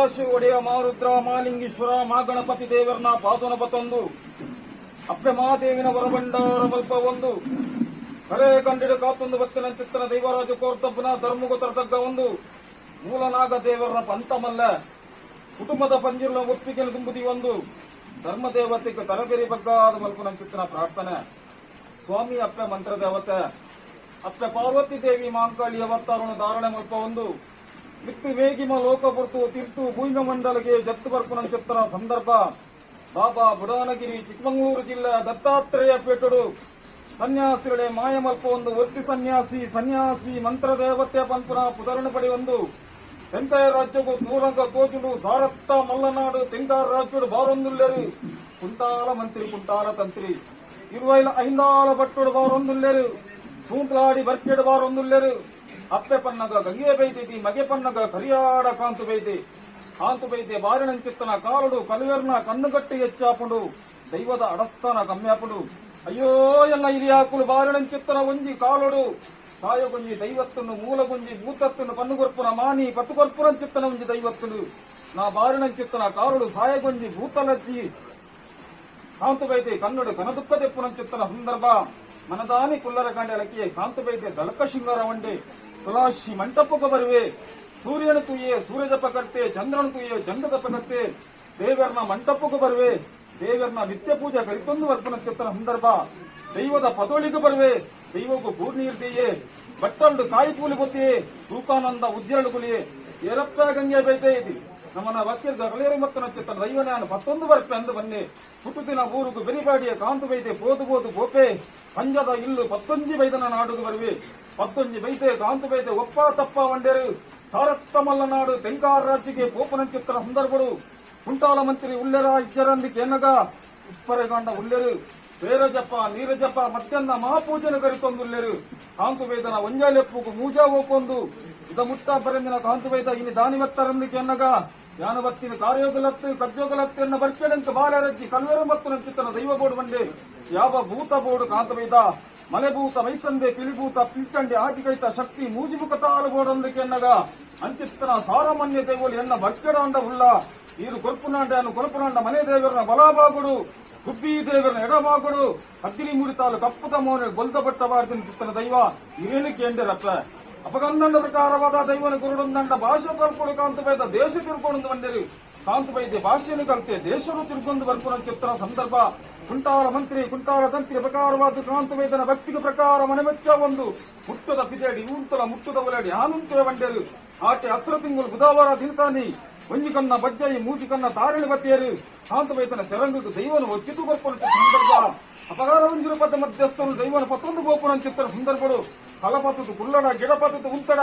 ಸದಾಶಿವ ಒಡೆಯ ಮಾರುದ್ರ ಮಾಲಿಂಗೇಶ್ವರ ಮಾಗಣಪತಿ ದೇವರನ್ನ ಪಾದನ ಬತ್ತೊಂದು ಅಪ್ಪೆ ಮಾದೇವಿನ ವರಭಂಡಾರ ಮಲ್ಪ ಒಂದು ಕರೆ ಕಂಡಿಡು ಕಾತೊಂದು ಬತ್ತಿನ ಚಿತ್ತನ ದೈವರಾಜ ಕೋರ್ತಪ್ಪನ ಧರ್ಮಗು ತರತಗ್ಗ ಒಂದು ಮೂಲನಾಗ ದೇವರನ ಪಂತಮಲ್ಲ ಕುಟುಂಬದ ಪಂಜಿರ್ಲ ಒಪ್ಪಿಗೆ ತುಂಬುದಿ ಒಂದು ಧರ್ಮದೇವತೆಗೆ ತರಬೇರಿ ಬಗ್ಗಾದ ಮಲ್ಪನ ಚಿತ್ತನ ಪ್ರಾರ್ಥನೆ. ಸ್ವಾಮಿ ಅಪ್ಪೆ ಮಂತ್ರದೇವತೆ ಅಪ್ಪೆ ಪಾರ್ವತಿ ದೇವಿ ಮಾಂಕಾಳಿ ಅವತಾರನು ಧಾರಣೆ ಮಲ್ಪ ಒಂದು ಮಿತ್ತು ವೇಗಿಮ ಲೋಕ ಪುರ್ತು ತಿರ್ತು ಭೂಮಿ ಮಂಡಲಗೆ ಜತ್ತು ಬರ್ಪುನ ಚಿತ್ತನ ಸಂದರ್ಭ. ಬಾಬಾ ಬುಡಾನಗಿರಿ, ಚಿಕ್ಕಮಗಳೂರು ಜಿಲ್ಲೆ ದತ್ತಾತ್ರೇಯ ಪೇಟಡು ಸನ್ಯಾಸಿಗಳೇ ಮಾಯಮಲ್ಪ ಒಂದು ಒತ್ತಿ ಸನ್ಯಾಸಿ ಸನ್ಯಾಸಿ ಮಂತ್ರದೇವತೆ ಪಂಪುನ ಪುದರಣ ಪಡಿ ಒಂದು ತೆಂಕಾಯ ರಾಜ್ಯಕ್ಕೂ ತೂರಂಗ ತೋಜುಡು ಸಾರತ್ತ ಮಲ್ಲನಾಡು ತೆಂಕಾಯ ರಾಜ್ಯುಡು ಬಾರೊಂದುಲ್ಲೇರು. ಕುಂಟಾಲ ಮಂತ್ರಿ ಕುಂಟಾಲ ತಂತ್ರಿ ಇರುವೈಲ ಐಂದಾಲ ಭಟ್ಟುಡು ಬಾರೊಂದುಲ್ಲೇರು. ಸೂಂತ್ಲಾಡಿ ಬರ್ಕೆಡು ಬಾರೊಂದುಲ್ಲೇರು. ಅಪ್ಪೆ ಪನ್ನಗ ಗಂಗೆ ಬೈತೈತಿ, ಮಗೆ ಪನ್ನಗ ಕರಿಯಾಡ ಕಾಂತು ಬೈತೆ. ಕಾಂತು ಬೈತೆ ಬಾರಿನಂಚಿತ್ತನ ಕಾಲುಡು ಕಲುವೆರ್ನ ಕಣ್ಣುಗಟ್ಟಿ ಹೆಚ್ಚಾಪುಂಡು. ದೈವದ ಅಡಸ್ಥಾನ ಕಮ್ಯಾಪುಂಡು. ಅಯ್ಯೋ ಎಲ್ಲ ಇರಿಯಾಕುಲು ಬಾರಿನಂಚಿತ್ತನ ಒಂಜಿ ಕಾಲುಡು ಸಾಯಗುಂಜಿ ದೈವತ್ತನ್ನು ಮೂಲಗುಂಜಿ ಭೂತತ್ತನ್ನು ಪನ್ನುಗೊರ್ಪುನ ಮಾನಿ ಪತ್ತುಕೊರ್ಪುರಂಚಿತ್ತನ ಒಂಜಿ ದೈವತ್ತನು. ನಾ ಬಾರಿನಂಚಿತ್ತನ ಕಾಲುಡು ಸಾಯಗುಂಜಿ ಭೂತಲಜ್ಜಿ ಕಾಂತು ಬೈತೆ ಕನ್ನಡ ಕನದುಕ್ಕ ತೆಪ್ಪುನಂಚಿತ್ತನ ಸಂದರ್ಭ. ಮನದಾನಿ ಕುಲ್ಲರ ಕಾಂಡಲಕ್ಕೆ ಕಾಂತು ಬೈತೆ ದಳಕ ಶೃಂಗಾರ ವಂಡೆ ತುಲಾಶಿ ಮಂಟಪಕ್ಕೆ ಬರುವೆ. ಸೂರ್ಯನ ತುಯೆ ಸೂರ್ಯಜಪ ಕರ್ತೆ, ಚಂದ್ರನ ತುಯೆ ಚಂದ್ರಜಪ ಕರ್ತೆ. ದೇವರನ ಮಂಟಪಕ್ಕೆ ಬರುವೆ. ದೇವರನ ನಿತ್ಯ ಪೂಜೆ ಕರಿತೊಂದು ವರ್ಪನ ಚಿತ್ತನ ಸಂದರ್ಭ. ದೈವದ ಪದೊಳಿಗೆ ಬರುವೆ. ದೈವಕ್ಕೂ ಪೂರ್ಣೀರ್ ದೆಯ್ಯೆ ಬಟ್ಟಲ್ಡು ಕಾಯಿ ಪೂಲಿ ಗೊತ್ತಿಯೇ ತೂಕಾನಂದ ಉಜ್ಜರಳು ಕುಲಿಯೇ ಏರಪ್ಪ ಗಂಗೆ ಬೈತೆ ಇದು ನಮ್ಮನ ವಕೀಲ ಕಲೇರು ಮತ್ತು ನಚ್ಚಿತ್ತನ ದೈವನಾನು ಪತ್ತೊಂದು ಬರ್ಪೆ ಅಂದು ಬನ್ನಿ. ಹುಟ್ಟುತ್ತಿನ ಊರುಗು ಬೆರಿಪಾಡಿಯ ಕಾಂತು ಬೈತೆ ಪೋದು ಪೋದು ಗೋಪೆ ಪಂಜದ ಇಲ್ಲು ಪತ್ತೊಂಜಿ ಬೈದನ ನಾಡುಗು ಬರುವೆ. ಪತ್ತೊಂಜಿ ಬೈತೆ ಕಾಂತು ಬೈತೆ ಒಪ್ಪ ತಪ್ಪ ವಂಡೇರು ಸಾರತ್ತ ಮಲ್ಲನಾಡು ತೆಂಕಾರ ರಾಜ್ಯಕ್ಕೆ ಪೋಪನಂಚಿತ್ತನ ಸಂದರ್ಭಡು. ಕುಂಟಾಲ ಮಂತ್ರಿ ಉಲ್ಲೆರ ಇಜ್ಜರಂದಿ ಕೇನಗ ಉಪ್ಪರೆಗಾಂಡ ಉಲ್ಲೆರು. ಬೇರಜಪ್ಪ ನೀರಜಪ್ಪ ಮತ್ತೆಂದ ಮಹಾಪೂಜೆನ ಕರಿತೊಂದುಲ್ಲೆರು. ಕಾಂತು ವೇದನ ಒಂಜಾಲೆಪ್ಪುಗು ಮೂಜಾ ಓಪೊಂದು ಇದ ಮುಟ್ಟ ಬರಂದಿನ ಕಾಂತು ವೇದ ಇನಿ ದಾನಿವತ್ತರಂದು ಕೆನ್ನಗ ಯಾನವತ್ತಿನ ಕಾರ್ಯೋಗಲತ್ತು ಕಜ್ಜೋಗಲತ್ತು ಎನ್ನ ಬರ್ಕೆಡಂತ ಬಾಲರಜ್ಜಿ ಕಲ್ವೆರು ಮತ್ತು ನಂಚಿತ್ತನ ದೈವ ಬೋರ್ಡ್ ಬಂಡೆ. ಯಾವ ಭೂತ ಬೋರ್ಡು ಕಾಂತವೇದ ಮಲೆಭೂತ ಮೈಸಂದೆ ಪಿಲಿಭೂತ ಪಿಲ್ಕಂಡಿ ಆಟಿಕೈತ ಶಕ್ತಿ ಮೂಜಿಮುಖ ತಾಲು ಬೋಡಂದು ಕೆನ್ನಗ ಅಂಚಿತ್ತನ ಸಾರಮಾನ್ಯ ದೈವಲು ಎನ್ನ ಬರ್ಕೆಡಾಂಡ ಉಳ್ಳ ಈರು ಕೊಲ್ಪುನಾಂಡ ಕೊಲ್ಪುನಾಂಡ ಮನೆ ದೇವರನ ಬಲಾಬಾಗುಡು ಗುಬ್ಬಿ ದೇವರನ ಎಡಬಾಗುಡು ಹದ್ದಿನಿ ಮುಡಿತಾಲು ಕಪ್ಪುದ ಮೋನೆ ಗೊಲ್ದ ಬಟ್ಟವಾರ್ದಿನ ಚಿತ್ತನ ದೈವ ಇರೇನು ಕೇಂದ್ರಪ್ಪ. ಅಪಗಂದಂಡ ಪ್ರಕಾರವಾದ ದೈವನ ಗುರುಡೊಂದಂಡ ಭಾಷೆ ಕಲ್ಪಡು ಕಾಂತ ಬೈದ ದೇಶ ತಿಳ್ಕೊಂಡು ಬಂದಿರಿ. ಕಾಂತ ಬೈದೆ ಭಾಷೆಯನ್ನು ಕಲ್ತೆ ದೇಶನು ತಿಳ್ಕೊಂಡು ಬರ್ಪುನ ಚಿತ್ರ ಸಂದರ್ಭ. ಕುಂಟಾಲ ಮಂತ್ರಿ ಕುಂಟಾಲ ತಂತ್ರಿ ಪ್ರಕಾರವಾದ ಕಾಂತ ವೈದನ ಭಕ್ತಿಗೆ ಪ್ರಕಾರ ಮನಮೆಚ್ಚ ಒಂದು ಮುಟ್ಟದ ಪಿದೇಡಿ ಉಂತಲ ಮುಟ್ಟದ ಒಲಡಿ ಆನುಂತುವೆ ಬಂಡೇರು. ಆಟೆ ಹತ್ರ ತಿಂಗಳು ಬುಧವಾರ ದಿನತಾನಿ ಒಂಜಿ ಕನ್ನ ಬಜ್ಜೈ ಮೂಜಿ ಕನ್ನ ತಾರಿಣಿ ಬತ್ತಿಯರು ಕಾಂತ ವೈದನ ತೆರಂಗು ದೈವನು ಒಚ್ಚಿತು ಗೊಪ್ಪನ ಸಂದರ್ಭ. ಅಪಕಾರ ಒಂಜಿರು ಪದ ಮಧ್ಯಸ್ಥನು ದೈವನ ಪತ್ತೊಂದು ಗೋಪುರ ಚಿತ್ರ ಸಂದರ್ಭಡು. ಕಲಪತ್ತದು ಕುಲ್ಲಡ ಗಿಡಪತ್ತದು ಉಂತಡ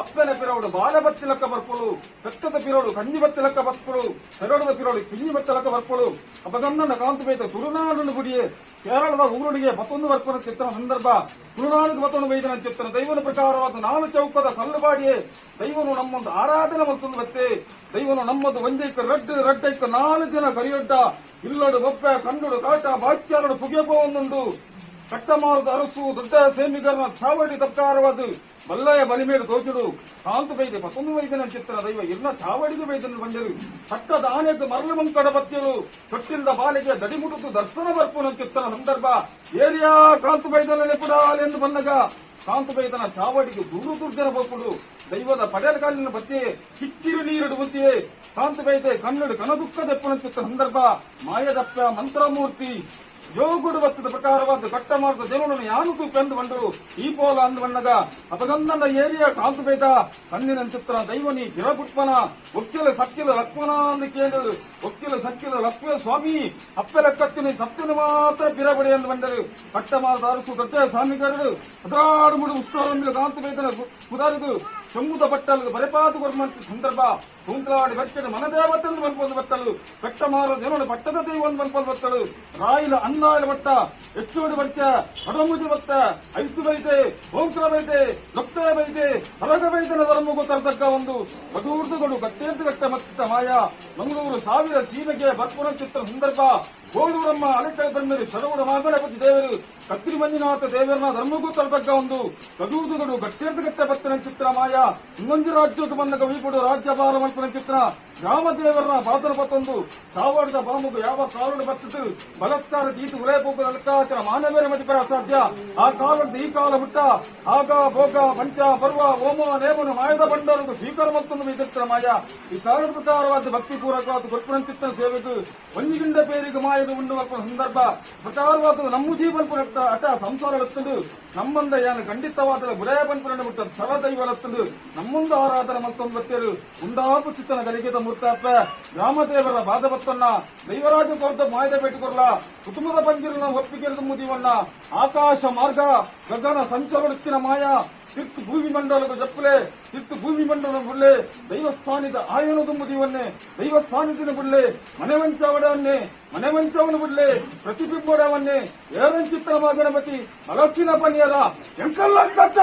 ಅಪ್ಪನ ಪಿರವಡು ಬಾಲ ಬತ್ತಿ ಲೆಕ್ಕ ಬರ್ಪುಳು, ಪೆತ್ತದ ಪಿರೋಡು ಕಂಜಿ ಬತ್ತಿ ಲೆಕ್ಕ ಬರ್ಪುಳು, ಪೆರಡದ ಪಿರೋಡು ಕಿಂಜಿ ಬತ್ತಿ ಲೆಕ್ಕ ಬರ್ಪುಳು. ಅಪಗನ್ನನ ಕಾಂತು ಬೈತ ತುಳುನಾಡನ್ನು ಗುಡಿಯೇ ಕೇರಳದ ಊರುಡಿಗೆ ಪತ್ತೊಂದು ಬರ್ಪುನ ಚಿತ್ರ ಸಂದರ್ಭ. ತುಳುನಾಡಿಗೆ ಪತ್ತೊಂದು ಬೈದನ ಚಿತ್ರ ದೈವನ ಪ್ರಕಾರವಾದ ನಾಲು ಚೌಕದ ಕಲ್ಲುಬಾಡಿಯೇ ದೈವನು ನಮ್ಮೊಂದು ಆರಾಧನೆ ಮಲ್ತೊಂದು ಬತ್ತೆ. ದೈವನು ನಮ್ಮದು ಒಂಜೈಕ ರಡ್ಡು ರಡ್ಡೈಕ ನಾಲು ಜನ ಕರಿಯೊಡ್ಡ ಇಲ್ಲಡು ಒಪ್ಪೆ ಕಣ್ಣುಡು ಕಾಟ ಬಾಕ್ಯಾರಡು ಪುಗೆಪೋ ಒಂದುಂಡು. ಕಟ್ಟಮಾರದ ಅರಸು ದೊಡ್ಡ ಸೇಮಿಗರನ ಚಾವಡಿ ತಪ್ಪಾರವಾದ ಬಲ್ಲಯ ಬಲಿಮೇಡು ತೋಚುಡು. ಕಾಂತು ಬೈದೆ ಪತ್ತೊಂದು ವೈದ್ಯನ ಚಿತ್ರ ದೈವ ಇರ್ನ ಚಾವಡಿಗೆ ಬೈದನು ಬಂದರು. ಪಟ್ಟದ ಆನೆದ್ದು ಮರಳು ಮಂಕಡ ಬತ್ತಿಯಲು ತೊಟ್ಟಿಲ್ದ ಬಾಲಿಗೆ ದಡಿಮುಟುತು ದರ್ಶನ ಬರ್ಪುನ ಚಿತ್ರ ಸಂದರ್ಭ. ಏರಿಯಾ ಕಾಂತು ಬೈದನನೆ ಕೂಡ ಎಂದು ಬಂದಾಗ ಕಾಂತು ಬೈದನ ಚಾವಡಿಗೆ ದೂರು ದುರ್ಜನ ಬೋಪುಡು. ದೈವದ ಪಡೆಯಲಕಾಲಿನ ಬತ್ತಿ ಕಿಕ್ಕಿರು ನೀರುಡು ಬುತ್ತಿಯೇ ಕಾಂತು ಬೈದೆ ಕನ್ನಡು ಕನದುಕ್ಕ ದೆಪ್ಪನ ಚಿತ್ರ ಸಂದರ್ಭ. ಮಾಯದಪ್ಪ ಮಂತ್ರಮೂರ್ತಿ ಜೋಗುಡು ಬತ್ತದ ಪ್ರಕಾರವಾದ ಕಟ್ಟ ಮಾರ್ಗ ಜನನು ಯಾನು ತೂಪೆಂದು ಬಂಡು ಈ ಪೋಲ ಅಂದು ಬಣ್ಣಗ ಅಪಗಂದನ ಏರಿಯಾ ಕಾಂತು ಬೈದ ಕಣ್ಣಿನ ಚಿತ್ರ ದೈವನಿ ಗಿರಪುಟ್ಪನ ಒಕ್ಕಿಲ ಸಕ್ಕಿಲ ಲಕ್ಷ್ಮಣ ಅಂದು ಕೇಳು. ಒಕ್ಕಿಲ ಸಕ್ಕಿಲ ಲಕ್ಷ್ಮಣ ಸ್ವಾಮಿ ಅಪ್ಪೆ ಲೆಕ್ಕತ್ತಿನ ಸತ್ತಿನ ಮಾತ್ರ ಬಿರಬಡಿ ಎಂದು ಬಂದರು. ಕಟ್ಟ ಮಾರ್ಗ ಅರಸು ದೊಡ್ಡ ಸ್ವಾಮಿಗರರು ಹದಾರು ಮುಡು ಉಷ್ಣರಂಬಿಲ ಕಾಂತು ಬೈದನ ಕುದಾರದು ಚೊಂಬುದ ಬಟ್ಟಲು ಬರೆಪಾದು ಕೊರ್ಮಂತ ಸಂದರ್ಭ. ಕೂಂತಲಾಡಿ ಬಟ್ಟಲು ಮನದೇವತೆಂದು ಬನ್ಪೊಂದು ಬಟ್ಟಲು ಕಟ್ಟ ಮಾರ ಜನನು ಪಟ್ಟದ ದೈವ ಒಂದು ಬನ್ಪೊಂದು ಬಟ್ಟಲು ರಾಯಿಲ ಅಂದಾಯಲ ಬಟ್ಟ ಹೆಚ್ಚೋಡು ಬಚ್ಚ ಹಡಮುಜಿ ಭಕ್ತ ಐತು ಬೈತೆ, ಓಂಕಾರ ಬೈತೆ, ಲೊಕ್ತ ಬೈತೆ, ಹರಗ ಬೈತನ ಧರ್ಮಗೂ ತರತಕ್ಕ ಒಂದು ಬದೂರ್ದುಗಳು ಗಟ್ಟೇರ್ದು ಗಟ್ಟ ಮತ್ತಿತ್ತ ಮಾಯ. ಮಂಗಳೂರು ಸಾವಿರ ಸೀಮೆಗೆ ಬರ್ಪುನ ಚಿತ್ರ ಸಂದರ್ಭ ಗೋಳೂರಮ್ಮ ಅಲೆಕಲ್ ಬಂದರು ಶರವಣ ಮಹಾಗಣಪತಿ ದೇವರು ಕತ್ರಿ ಮಂಜುನಾಥ ದೇವರನ ಧರ್ಮಗೂ ತರತಕ್ಕ ಒಂದು ಕದೂದುಗಳು ಗಟ್ಟೇರ್ದು ಗಟ್ಟ ಬತ್ತನ ಚಿತ್ರ ಮಾಯ. ಇನ್ನೊಂದು ರಾಜ್ಯಕ್ಕೆ ಬಂದ ಕವಿಪುಡು ರಾಜ್ಯಭಾರ ಮಲ್ಪನ ಚಿತ್ರ ಗ್ರಾಮ ದೇವರನ ಬಾತನ ಪತ್ತೊಂದು ಚಾವಾಡದ ಬಾಮುಗು ಯಾವ ಕಾಲುಡು ಬತ್ತದು ಬಲತ್ಕಾರ ದೀತು ಉಲಯಪೋಕು ಅಲ್ಕಾಚರ ಮಾನವೇರ ಮತಿಪರ ಅಸಾಧ್ಯ. ಆ ಕಾಲದ ಈ ಕಾಲ ಹುಟ್ಟ ಆಗ ಭೋಗ ಪಂಚ ಪರ್ವ ಓಮ ನೇಮನು ಮಾಯದ ಬಂಡಾರକୁ ಸ್ವೀಕಾರ ಮತ್ತೊಂದು ಎದುರ್ತರ ಮಾಯ. ಈ ಕಾಲದ ಪ್ರಕಾರವಾದ ಭಕ್ತಿ ಪೂರಕವಾದ ಕೊರ್ಪುರಂಚಿತ್ತ ಸೇವೆಗೂ ಒಂಜಿಗಿಂಡ ಪೇರಿಗೆ ಮಾಯದ ಉಂಡು ಮಲ್ಪುನ ಸಂದರ್ಭ ಪ್ರಕಾರವಾದ ನಮ್ಮ ಜೀವನ ಪುರಕ್ತ ಅಟ ಸಂಸಾರ ಲತ್ತುಂಡು. ನಮ್ಮಂದ ಯಾನು ಖಂಡಿತವಾದ ಗುರಾಯ ಪನ್ಪುರನ್ನು ಬಿಟ್ಟ ಸಲ ದೈವ ಲತ್ತುಂಡು. ನಮ್ಮೊಂದು ಆರಾಧನೆ ಮತ್ತೊಂದು ಬತ್ತೇರು ಉಂಡಾಪು ಚಿತ್ತನ ಗಲಿಗೆದ ಮೂರ್ತಾಪ ಗ್ರಾಮದೇವರ ಬಾಧಬತ್ತನ್ನ ದೈವರಾಜ ಕೊರ್ದ ಮಾಯದ ಪೇಟುಕೊರ್ಲ ಕುಟುಂಬದ ಪಂಜಿರನ ಒಪ್ಪಿಗೆರೆದು ಮುದಿವನ್ನ ಆಕಾಶ ಮಾರ್ಗ ಗಗನ ಸಂಚಾರಡುತ್ತಿನ ಮಾಯ ತಿತ್ತು ಭೂಮಿ ಮಂಡಲದ ಜಪ್ಪಲೆ ತಿತ್ತು ಭೂಮಿ ಮಂಡಲ ಬುಳ್ಳೆ ದೈವಸ್ಥಾನಿದ ಆಯನದು ಮುದಿವನ್ನೇ ದೈವಸ್ಥಾನಿದಿನ ಬುಳ್ಳೆ ಮನೆವಂಚವಡನ್ನೇ ಮನೆವಂಚವನು ಬುಳ್ಳೆ ಪ್ರತಿಬಿಂಬಡವನ್ನೇ ಏರಂಚಿತ್ರ ಗಣಪತಿ ಅಲಸಿನ ಪನಿಯರ ಎಂಕಲ್ಲ ಕಚ್ಚ.